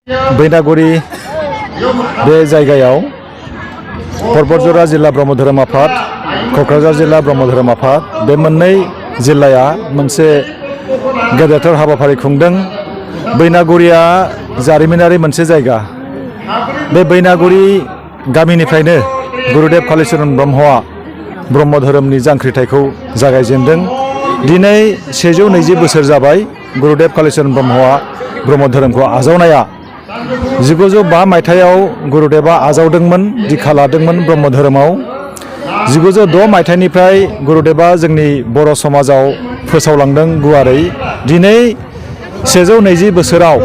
बैनागुरि बे जायगायाव परबतजरा जिल्ला ब्रह्म धोरोम आफाद, क'क्राझार जिल्ला ब्रह्म धोरोम आफाद बे मोननै जिल्लाया मोनसे गेदेरथार हाबाफारि खुंदों। बैनागुरिया जारिमिनारि मोनसे जायगा। बे बैनागुरि गामिनिफ्रायनो गुरुदेव कालीचरण ब्रह्मआ ब्रह्म धोरोमनि जांख्रिथायखौ जागायजेनदों। दिनै 120 बोसोर जाबाय गुरुदेव कालीचरण ब्रह्मआ ब्रह्म धोरोमखौ आजावनाया। 1905 मायथाइयाव गुरुदेवा आजावदोंमोन, दीक्षा लादोंमोन ब्रह्म धोरोमाव। 1906 मायथाइनिफ्राय गुरुदेवा जोंनि बर' समाजाव फोसावलांदों गुवारै। दिनै 120 बोसोराव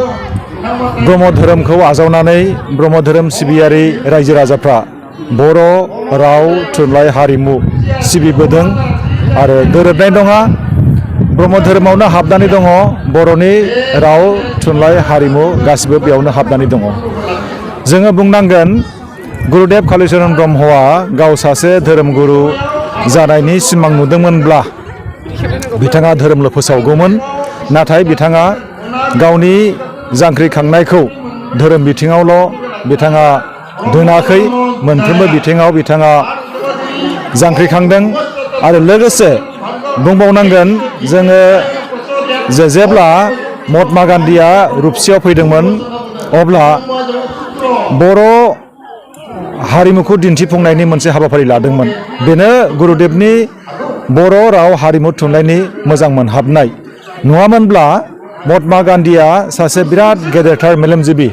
ब्रह्म धोरोमखौ आजावनानै ब्रह्म धोरोम सिबियारि रायजो राजाफ्रा बर' राव थुनलाइ हारिमु सिबिबोदों आरो गोरोबनाय नङा। ब्रह्म धोरोमावनो हाबनानै दङ बर'नि राव थुनलाइ हारिमु गासिबो बेयावनो हाबनानै दङ। जोङो बुंनांगोन गुरुदेव कालीचरण ब्रह्मआ गाव सासे धोरोमगुरु जानायनि सिमां नुदोंमोनब्ला बिथाङा धोरोमल' फोसावगौमोन। नाथाय बिथाङा गावनि जांख्रिखांनायखौ धोरोम बिथिङावल' बिथाङा दोनाखै, मोनफ्रोमबो बिथिङाव बिथाङा जांख्रिखांदों। आरो लोगोसे बुंबावनांगोन जोङो जेब्ला महात्मा गान्धीया रुपसियाव फैदोंमोन अब्ला बर' हारिमुखौ दिन्थिफुंनायनि मोनसे हाबाफारि लादोंमोन। बेनो गुरुदेवनि बर' राव हारिमु थुनलाइनि मोजां मोनहाबनाय। नङामोनब्ला महात्मा गान्धीया सासे बिराद गेदेरथार मेलेमजिबि,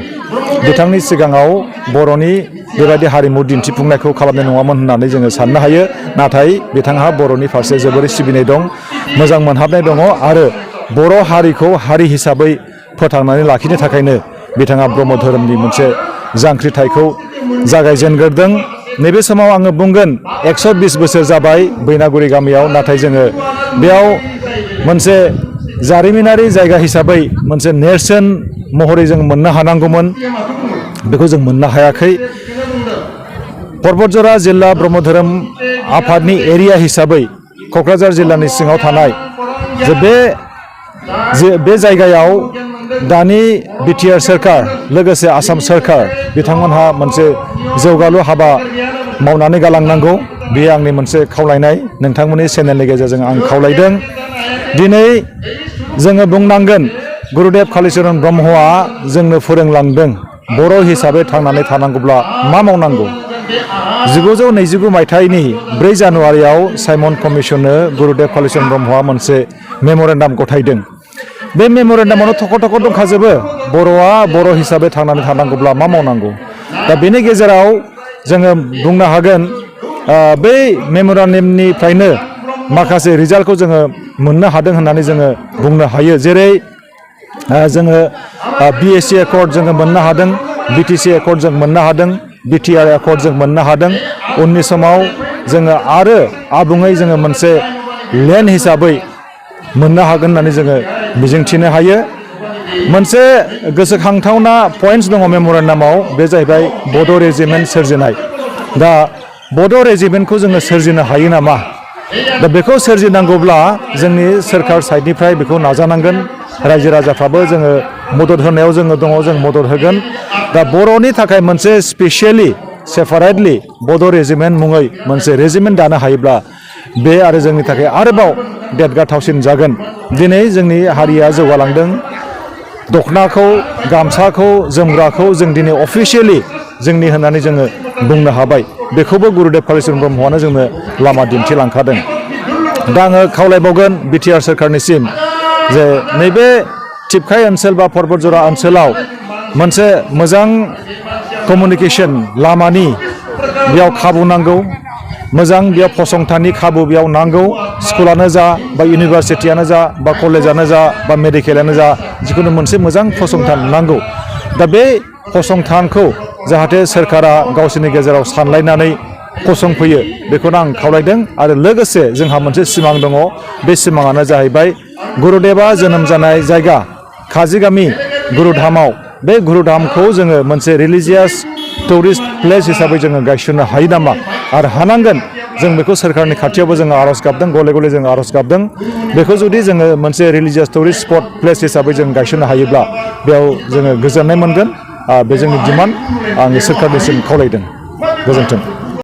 बिथांनि सिगाङाव बर'नि बेबायदि हारिमु दिन्थिफुंनायखौ खालामनाय नङामोन होननानै जोङो साननो हायो। नाथाय बिथांहा बर'नि फारसे जोबोरै सिबिनाय दं, मोजां मोनहाबनाय दङ आरो बर' हारिखौ हारि हिसाबै फोथांनानै लाखिनो थाखायनो बिथाङा ब्रह्म धोरोमनि मोनसे जांख्रिथायखौ जागायजेनग्रोदों। नैबे समाव आङो बुंगोन 120 बोसोर जाबाय बैनागुरि गामियाव, नाथाय जोङो बेयाव मोनसे जारिमिनारि जायगा हिसाबै मोनसे नेरसोन महरै जों मोननो हानांगौमोन, बेखौ जों मोननो हायाखै। परबतजरा जिल्ला ब्रह्म धोरोम आफादनि एरिया हिसाबै क'क्राझार जिल्लानि सिङाव थानाय बे जायगायाव दानि बिटिआर सोरखार लोगोसे आसाम सोरखार बिथांमोनहा मोनसे जौगालु हाबा मावनानै गालांनांगौ। बेयो आंनि मोनसे खावलायनाय, नोंथांमोननि चेनेलनि गेजेरजों आं खावलायदों। दिनै जोङो बुंनांगोन गुरुदेव कालीचरण ब्रह्मआ जोंनो फोरोंलांदों बर' हिसाबै थांनानै थानांगौब्ला मा मावनांगौ। 1929 मायथाइनि 4 जानुवारियाव साइमन कमिसननो गुरुदेव कालीचरण ब्रह्मआ मोनसे मेम'रेन्डाम गथायदों। बे मेम'रेन्डामावनो थख' दंखाजोबो बर'आ बर' हिसाबै थांनानै थानांगौब्ला मा मावनांगौ। दा बेनि गेजेराव जोङो बुंनो हागोन बै मेम'रेन्डामनिफ्रायनो माखासे रिजाल्टखौ जोङो मोननो हादों होननानै जोङो बुंनो हायो। जेरै जोङो BSc एकर्ड जोङो मोननो हादों, BTC एकर्ड जों मोननो हादों, BTR एकर्ड जों मोननो हादों। उननि समाव जोङो आरो आबुङै जोङो मोनसे लेन्ड हिसाबै मोननो हागोन होननानै जोङो मिजिंथिनो हायो। मोनसे गोसोखांथावना पइन्ट्स दङ मेम'रेन्डामाव, बे जाहैबाय बड' रेजिमेन्ट सोरजिनाय। दा बड' रेजिमेन्टखौ जोङो सोरजिनो हायो नामा? दा बेखौ सोरजिनांगौब्ला जोंनि सोरखार साइडनिफ्राय बेखौ नाजानांगोन। रायजो राजाफ्राबो जोङो मदद होनायाव जोङो दङ, जों मदद होगोन। दा बर'नि थाखाय मोनसे स्पेसियेलि सेपारेटलि बड' रेजिमेन्ट मुङै मोनसे रेजिमेन्ट दानो हायोब्ला बे आरो जोंनि थाखाय आरोबाव देरगाथावसिन जागोन। दिनै जोंनि हारिया जौगालांदों। दखनाखौ, गामसाखौ, जोमग्राखौ जों दिनै अफिसियेलि जोंनि होननानै जोङो बुंनो हाबाय। बेखौबो गुरुदेव कालीचरण ब्रह्मआनो जोंनो लामा दिन्थिलांखादों। दा आङो खावलायबावगोन बिटिआर सोरखारनिसिम जे नैबे टिपकाइ ओनसोल बा परबतजरा ओनसोलाव मोनसे मोजां कमिउनिकेसन लामानि बेयाव खाबु नांगौ, मोजां बेयाव फसंथाननि खाबु बेयाव नांगौ। स्कुलानो जा बा इउनिभारसिटियानो जा बा कलेजानो जा बा मेडिकेलानो जा, जिखुनु मोनसे मोजां फसंथान नांगौ। दा बे फसंथानखौ जाहाथे सोरखारा गावसोरनि गेजेराव सानलायनानै फसंफैयो बेखौनो आं खावलायदों। आरो लोगोसे जोंहा मोनसे सिमां दङ, बे सिमाङानो जाहैबाय गुरुदेवा जोनोम जानाय जायगा काजिगामि गुरुधामाव, बे गुरुधामखौ जोङो मोनसे रिलिजियास टुरिस्ट प्लेस हिसाबै जोङो गायसननो हायो नामा आरो हानांगोन। जों बेखौ सोरखारनि खाथियावबो जोङो आर'ज गाबदों, गले गले जोङो आर'ज गाबदों। बेखौ जुदि जोङो मोनसे रिलिजियास टुरिस्ट स्पट प्लेस हिसाबै जों गायसननो हायोब्ला बेयाव जोङो गोजोननाय मोनगोन बे जोंनि डिमान्ड आङो सोरखारनिसिम खावलायदों। गोजोन्थों।